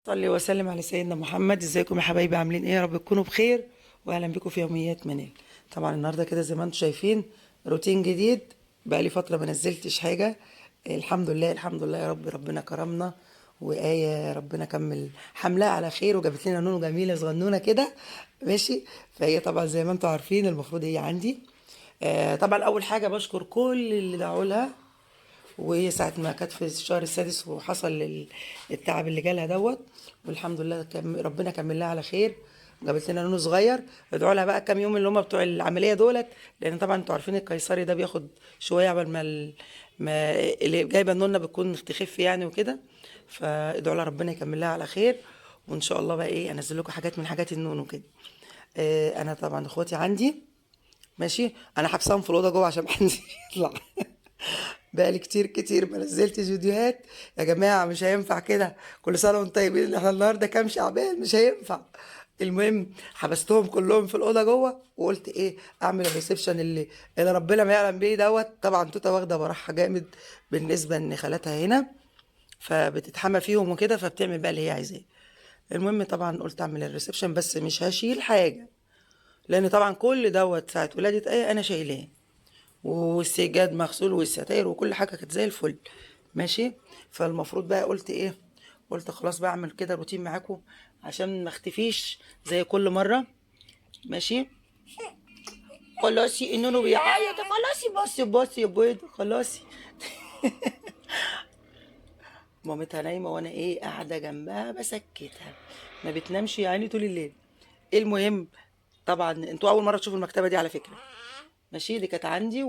صلي وسلم على سيدنا محمد. ازيكم يا حبايبي؟ عاملين ايه؟ يا رب تكونوا بخير، واهلا بكم في يوميات منال. طبعا النهارده كده زي ما انتم شايفين روتين جديد، بقالي فترة ما نزلتش حاجة. الحمد لله الحمد لله يا رب، ربنا كرمنا وآية ربنا كمل حملها على خير وجابت لنا نونو جميلة صغنونه كده، ماشي. فهي طبعا زي ما انتم عارفين المفروض هي عندي. طبعا اول حاجة بشكر كل اللي دعوا لها، وهي ساعة ما كانت في الشهر السادس وحصل التعب اللي جالها دوت، والحمد لله ربنا كمل لها على خير، جابت لنا نونو صغير. ادعوا لها بقى كام يوم اللي هم بتوع العملية دولت، لان طبعا انتوا عارفين القيصري ده بياخد شوية قبل ما اللي جايبه النونه بتكون تخف يعني وكده. فادعوا لها ربنا يكمل لها على خير، وان شاء الله بقى ايه انزل لكم حاجات من حاجات النونو كده. انا طبعا اخواتي عندي، ماشي، انا حبسهم في الاوضة جوه عشان محدش يطلع. بقالي كتير كتير ما نزلتش فيديوهات يا جماعة، مش هينفع كده. كل سنة وانتم طيبين، احنا النهارده كام شعبان، مش هينفع. المهم حبستهم كلهم في الاوضة جوه، وقلت ايه اعمل ال reception اللي ربنا ما يعلم بيه دوت. طبعا توته واخده براحة جامد بالنسبة ان خالتها هنا، فبتتحمى فيهم وكده، فبتعمل بقى اللي هي عايزاه. المهم طبعا قلت اعمل ال reception، بس مش هشيل حاجة، لان طبعا كل دوت ساعة ولاده ايه انا شايلاه، والسجاد مغسول والستاير وكل حاجة كانت زي الفل، ماشي. فالمفروض بقى قلت ايه، قلت خلاص بقى اعمل كده روتين معاكم عشان ما اختفيش زي كل مرة، ماشي. خلاصي النونو بيعيط، خلاصي بصي بصي يا بيض، خلاصي. مامتها نايمة وانا ايه قاعدة جنبها بسكتها، ما بتنامش يعني طول الليل. المهم طبعا انتوا اول مرة تشوفوا المكتبة دي على فكرة، ماشي. دي كانت عندي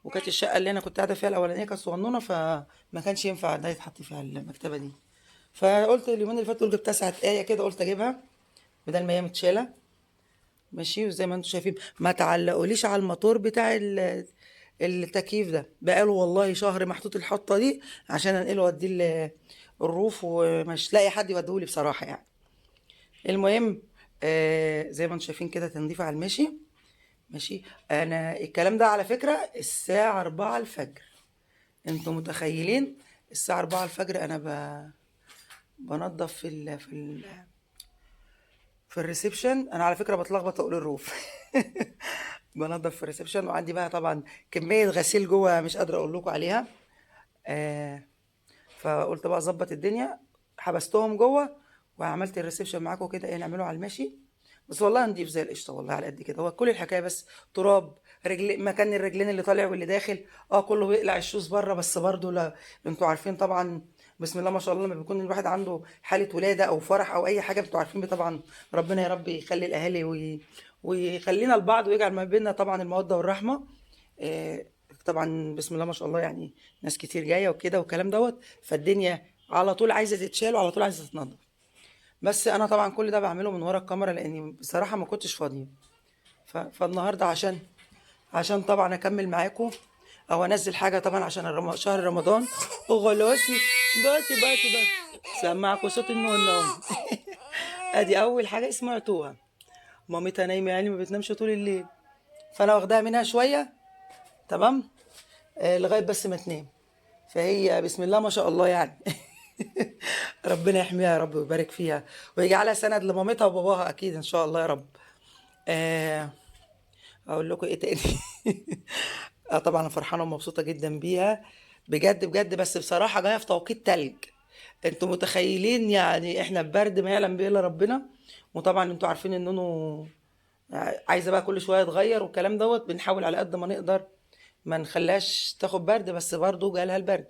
وكانت الشقة اللي انا كنت قاعدة فيها الاولانية كانت صغنونه، فما كانش ينفع ده يتحط فيها المكتبة دي. فقلت اليومين اللي فاتوا دول جبتها ساعة ايه كده، قلت اجيبها بدل ما هي متشاله، ماشي. وزي ما انتم شايفين ما تعلقوليش على الموتور بتاع التكييف ده، بقاله والله شهر محطوط الحطه دي عشان انقله واديه الروف، ومش لاقي حد يوديهولي بصراحة يعني. المهم زي ما انتم شايفين كده تنظيف على المشي، ماشي. انا الكلام ده على فكرة الساعة 4 الفجر، انتم متخيلين الساعة 4 الفجر انا بنظف في ال reception. انا على فكرة بتلخبط اقول ال roof. بنظف في ال reception، وعندي بقى طبعا كمية غسيل جوه مش قادرة اقول لكم عليها. فقلت بقى اظبط الدنيا، حبستهم جوه وعملت ال reception معاكم كده، ايه نعمله على الماشي. بس والله نضيف زي القشطه والله، على قد كده. هو كل الحكاية بس تراب رجل، مكان الرجلين اللي طالع واللي داخل، كله بيقلع ال shoes بره، بس برضو لا انتوا عارفين طبعا بسم الله ما شاء الله لما بيكون الواحد عنده حاله ولاده او فرح او اي حاجة، انتوا عارفين طبعا. ربنا يا رب يخلي الاهالي ويخلينا لبعض، ويجعل ما بيننا طبعا المودة والرحمة. طبعا بسم الله ما شاء الله يعني ناس كتير جاية وكده والكلام دوت، فالدنيا على طول عايزه تتشال وعلى طول عايزه تتنضف. بس انا طبعا كل ده بعمله من ورا الكاميرا لاني بصراحة ما كنتش فاضية. فالنهارده عشان طبعا اكمل معاكم او انزل حاجة طبعا عشان شهر رمضان. وغلاسي باسي باسي باسي سمعكم صوت النونو. ادي اول حاجة سمعتوها، مامتها نايمة يعني ما بتنامش طول الليل، فانا واخداها منها شوية تمام، لغاية بس ما تنام. فهي بسم الله ما شاء الله يعني. ربنا يحميها يا رب ويبارك فيها ويجعلها سند لمامتها وباباها اكيد ان شاء الله يا رب. اقول لكم ايه تاني؟ طبعا انا فرحانة ومبسوطة جدا بيها بجد بجد، بس بصراحة جاية في توقيت تلج، انتوا متخيلين يعني احنا ببرد ما يعلم به الا ربنا. وطبعا انتوا عارفين ان نونو عايزه بقى كل شوية تغير والكلام دوت، بنحاول على قد ما نقدر ما نخليهاش تاخد برد، بس برضو جالها البرد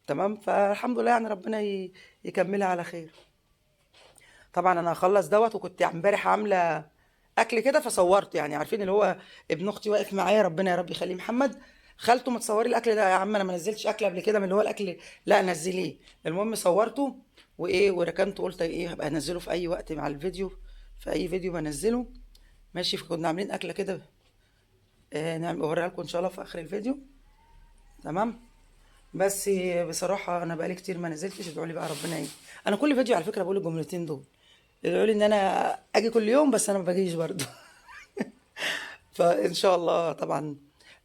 تمام. فالحمد لله يعني ربنا يكملها على خير. طبعا انا هخلص دوت، وكنت امبارح عامله اكل كده فصورته، يعني عارفين اللي هو ابن اختي واقف معايا ربنا يا رب يخليه محمد، خالته ما تصوري الاكل ده يا عم، انا ما نزلتش اكل قبل كده من اللي هو الاكل، لا نزليه. المهم صورته وايه وركنته، قلت ايه هبقى انزله في اي وقت مع الفيديو، في اي فيديو بنزله ماشي. فكنا عاملين اكله كده، نعمل اوريها لكم ان شاء الله في اخر الفيديو تمام. بس بصراحة انا بقالي كتير ما نزلتش، ادعوا لي بقى ربنا ايه. انا كل فيديو على فكرة بقول الجملتين دول، ادعوا لي ان انا اجي كل يوم، بس انا ما باجيش برضه. فان شاء الله طبعا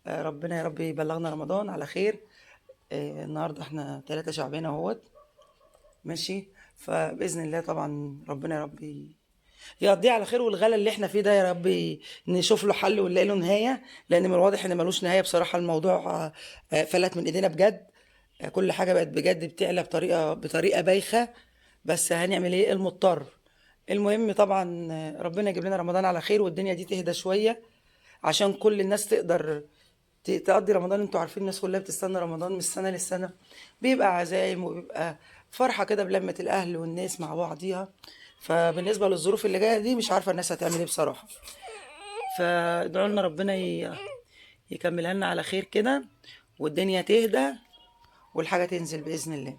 ربنا يا رب يبلغنا رمضان على خير. النهارده احنا 3 شعبان اهوت ماشي. فباذن الله طبعا ربنا يا رب يقضيه على خير، والغلا اللي احنا فيه ده يا رب نشوف له حل ونلاقي له نهاية، لان من الواضح ان ملوش نهاية بصراحة. الموضوع فلت من ايدينا بجد، كل حاجة بقت بجد بتعلى بطريقة بايخة، بس هنعمل ايه، المضطر. المهم طبعا ربنا يجيب لنا رمضان على خير والدنيا دي تهدى شوية عشان كل الناس تقدر تقضي رمضان. انتوا عارفين الناس كلها بتستنى رمضان من السنة للسنة، بيبقى عزايم وبيبقى فرحه كده بلمه الاهل والناس مع بعضيها. فبالنسبه للظروف اللي جاية دي مش عارفه الناس هتعمل ايه بصراحة. فادعوا لنا ربنا يكملها لنا على خير كده، والدنيا تهدى والحاجة تنزل باذن الله.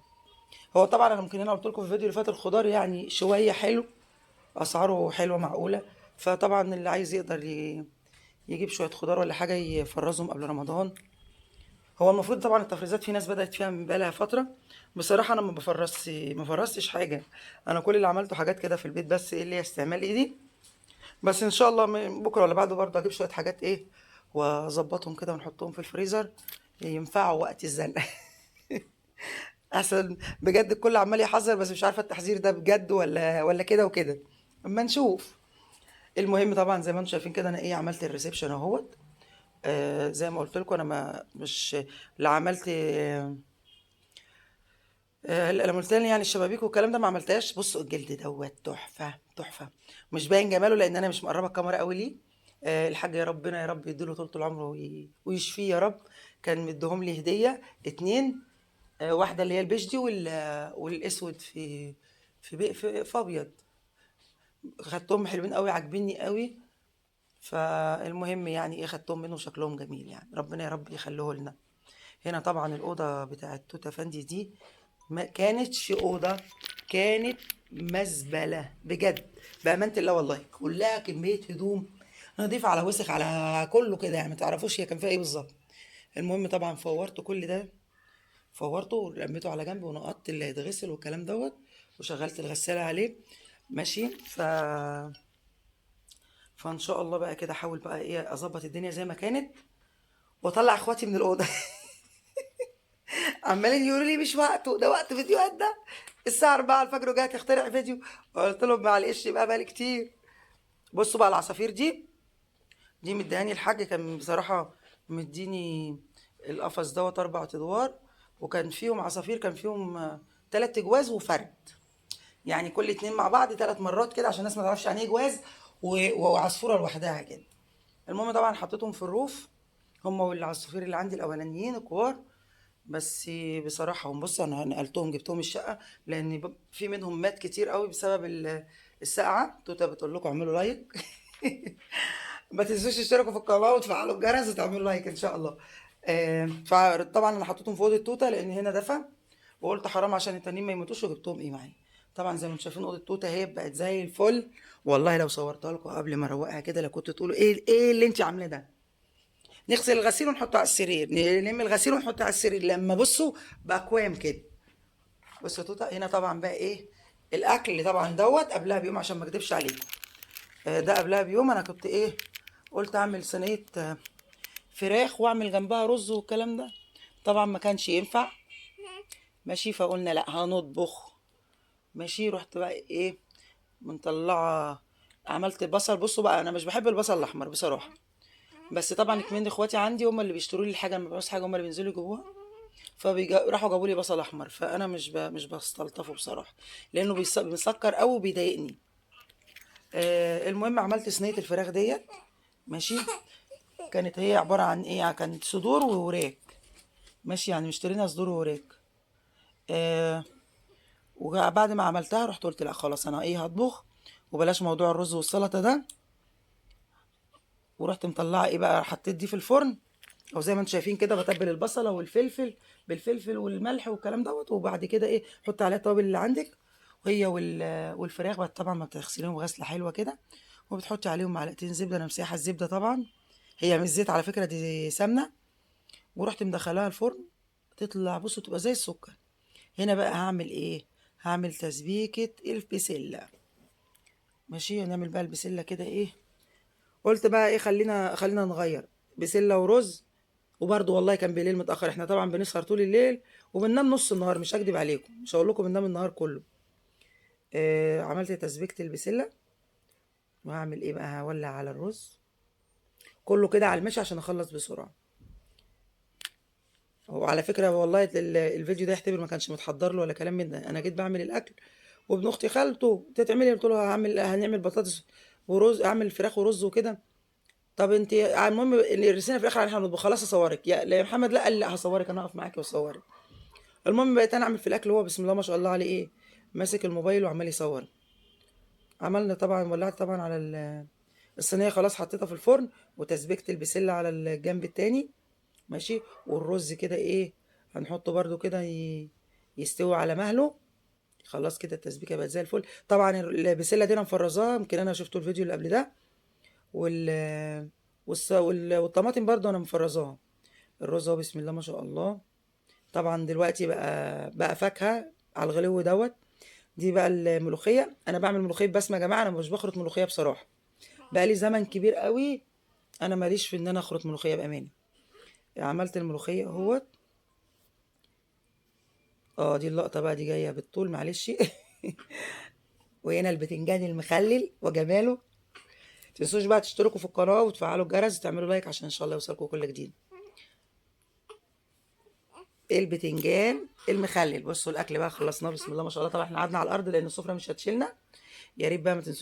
هو طبعا انا ممكن انا قلت لكم في الفيديو اللي فات الخضار يعني شوية حلو، اسعاره حلوة معقولة، فطبعا اللي عايز يقدر يجيب شوية خضار ولا حاجة يفرزهم قبل رمضان. هو المفروض طبعا التفريزات في ناس بدات فيها من بقالها فترة، بصراحة انا ما فرزتش حاجة، انا كل اللي عملته حاجات كده في البيت بس، ايه اللي هي استعمال ايدي بس. ان شاء الله من بكره ولا بعده برضه اجيب شوية حاجات ايه واظبطهم كده ونحطهم في الفريزر ينفعوا وقت الزنقة. احسن بجد، الكل عمال يحذر بس مش عارفه التحذير ده بجد ولا كده وكده، اما نشوف. المهم طبعا زي ما انتم شايفين كده انا ايه عملت ال reception اهوت. زي ما قلت لكم انا ما مش لا عملت لما قلت لي يعني الشبابيك والكلام ده ما عملتهاش. بصوا الجلد دوت تحفة تحفة، مش باين جماله لان انا مش مقربة الكاميرا قوي ليه. الحاج يا ربنا يا رب يديله طول العمر ويشفيه يا رب، كان مديهم لي هديه 2، واحدة اللي هي البيج دي والاسود في في في, في ابيض، خدتهم حلوين قوي عاجبيني قوي. فالمهم يعني ايه خدتهم منه شكلهم جميل يعني، ربنا يا رب يخليه لنا. هنا طبعا الاوضة بتاعت توتا فندي دي ما كانتش اوضة، كانت مزبلة بجد بامانه الله والله، كلها كمية هدوم نضيف على وسخ على كله كده يعني، ما تعرفوش هي كان فيها ايه بالظبط. المهم طبعا فورت كل ده، فورته ولميته على جنب ونقطت اللي هيتغسل والكلام دوت، وشغلت الغسالة عليه ماشي. فان شاء الله بقى كده احاول بقى ايه اظبط الدنيا زي ما كانت واطلع اخواتي من الاوضة. عمالين يقولوا لي مش وقته ده، وقت فيديوهات ده الساعة 4 الفجر وجاية تخترع فيديو. قلت لهم معلش بقى بالي كتير. بصوا بقى العصافير دي مديهاني الحاج، كان بصراحة مديني القفص دوت 4 ادوار، وكان فيهم عصافير، كان فيهم 3 جواز وفرد، يعني كل 2 مع بعض 3 مرات كده عشان الناس ما تعرفش يعني ايه جواز وعصفوره لوحدها كده. المهم طبعا حطيتهم في الروف هم والعصافير اللي عندي الاولانيين الكبار، بس بصراحة هم بصوا انا نقلتهم جبتهم الشقة لان في منهم مات كتير قوي بسبب السقعه. توتا بتقول لكم اعملوا like. ما تنسوش تشتركوا في القناة وتفعلوا الجرس وتعملوا like ان شاء الله. فطبعا انا حطيتهم في اوضة توتا لان هنا دفا، وقلت حرام عشان التانيين ما يموتوش، وجبتهم ايه معايا. طبعا زي ما انتم شايفين اوضة توتا هي بقت زي الفل، والله لو صورتها لكم قبل ما اروقها كده لو كنتوا تقولوا ايه اللي انت عاملاه ده. نغسل الغسيل ونحطه على السرير، نلم الغسيل ونحطه على السرير، لما بصوا باكوام كده. بصوا توتا هنا طبعا بقى ايه الاكل طبعا دوت قبلها بيوم عشان ما اكدبش عليكم، ده قبلها بيوم انا كنت ايه قلت اعمل صينية فراخ واعمل جنبها رز والكلام ده، طبعا ما كانش ينفع ماشي، فقلنا لا هنطبخ ماشي. رحت بقى ايه مطلعه عملت بصل. بصوا بقى انا مش بحب البصل الاحمر بصراحة، بس طبعا اتنين اخواتي عندي هم اللي بيشتروا لي الحاجة، لما بعوز حاجة هم اللي بينزلوا يجيبوها، فراحوا جابوا لي بصل احمر، فانا مش بستلطفه بصراحة لانه بيسكر قوي وبيضايقني. المهم عملت صينية الفراخ ديت ماشي، كانت هي عبارة عن ايه، كانت صدور ووراك ماشي، يعني مشترينا صدور ووراك. وبعد ما عملتها رحت قلت لا خلاص انا ايه هطبخ وبلاش موضوع الرز والسلطة ده، ورحت مطلعه ايه بقى حطيت دي في الفرن، او زي ما انتم شايفين كده بتبل البصله والفلفل بالفلفل والملح والكلام دوت، وبعد كده ايه حط عليها التوابل اللي عندك وهي والفراخ بعد طبعا ما بتغسليهم غسله حلوة كده، وبتحطي عليهم معلقتين زبدة، انا مسيحه الزبدة طبعا هي مش زيت على فكرة دي سمنه، ورحت مدخلاها الفرن تطلع بصوا تبقى زي السكر. هنا بقى هعمل ايه، هعمل تسبيكه البسله ماشي. هنعمل بقى البسله كده ايه، قلت بقى ايه خلينا نغير بسلة ورز. وبرده والله كان بالليل متاخر، احنا طبعا بنسهر طول الليل وبننام نص النهار، مش هكدب عليكم مش هقول لكم بننام النهار كله. عملت تسبيكه البسله، وهعمل ايه بقى؟ هولع على الرز كله كده على المشي عشان اخلص بسرعة. وعلى فكرة والله الفيديو ده يعتبر ما كانش متحضر له ولا كلام من ده. انا جيت بعمل الاكل وابن اختي خالته تتعملي، قلت له هنعمل بطاطس ورز، اعمل فراخ ورز وكده. طب انت المهم اللي رسينا في الاخر احنا هنطبخ، خلاص اصورك يا لا يا محمد، لا قال لا هصورك، انا اقف معاكي واصورك. المهم بقيت انا اعمل في الاكل، هو بسم الله ما شاء الله عليه ايه، ماسك الموبايل وعمال يصور. عملنا طبعا، ولعت طبعا على الصينية، خلاص حطيتها في الفرن، وتسبيكه البسله على الجنب التاني ماشي. والرز كده ايه، هنحطه برده كده يستوي على مهله. خلاص كده التسبيكه بقت زي الفل. طبعا البسله دي انا مفرزاها، يمكن انا شفته الفيديو اللي قبل ده، والطماطم برده انا مفرزاها. الرز اهو بسم الله ما شاء الله. طبعا دلوقتي بقى فاكهة على الغلو دوت. دي بقى الملوخية، انا بعمل ملوخية بسمه يا جماعة، انا مش بخرط ملوخية بصراحة، بقى لي زمن كبير قوي انا ماليش في ان انا اخرط ملوخية بامانه. عملت الملوخية اهوت. دي اللقطة بقى، دي جاية بالطول معلش. وهنا البتنجان المخلل وجماله. متنسوش بقى تشتركوا في القناة وتفعلوا الجرس وتعملوا لايك عشان ان شاء الله يوصلكم كل جديد. البتنجان المخلل، بصوا الاكل بقى خلصناه بسم الله ما شاء الله. طبعا احنا قعدنا على الارض لان السفرة مش هتشيلنا. يا ريت بقى ما تنسوش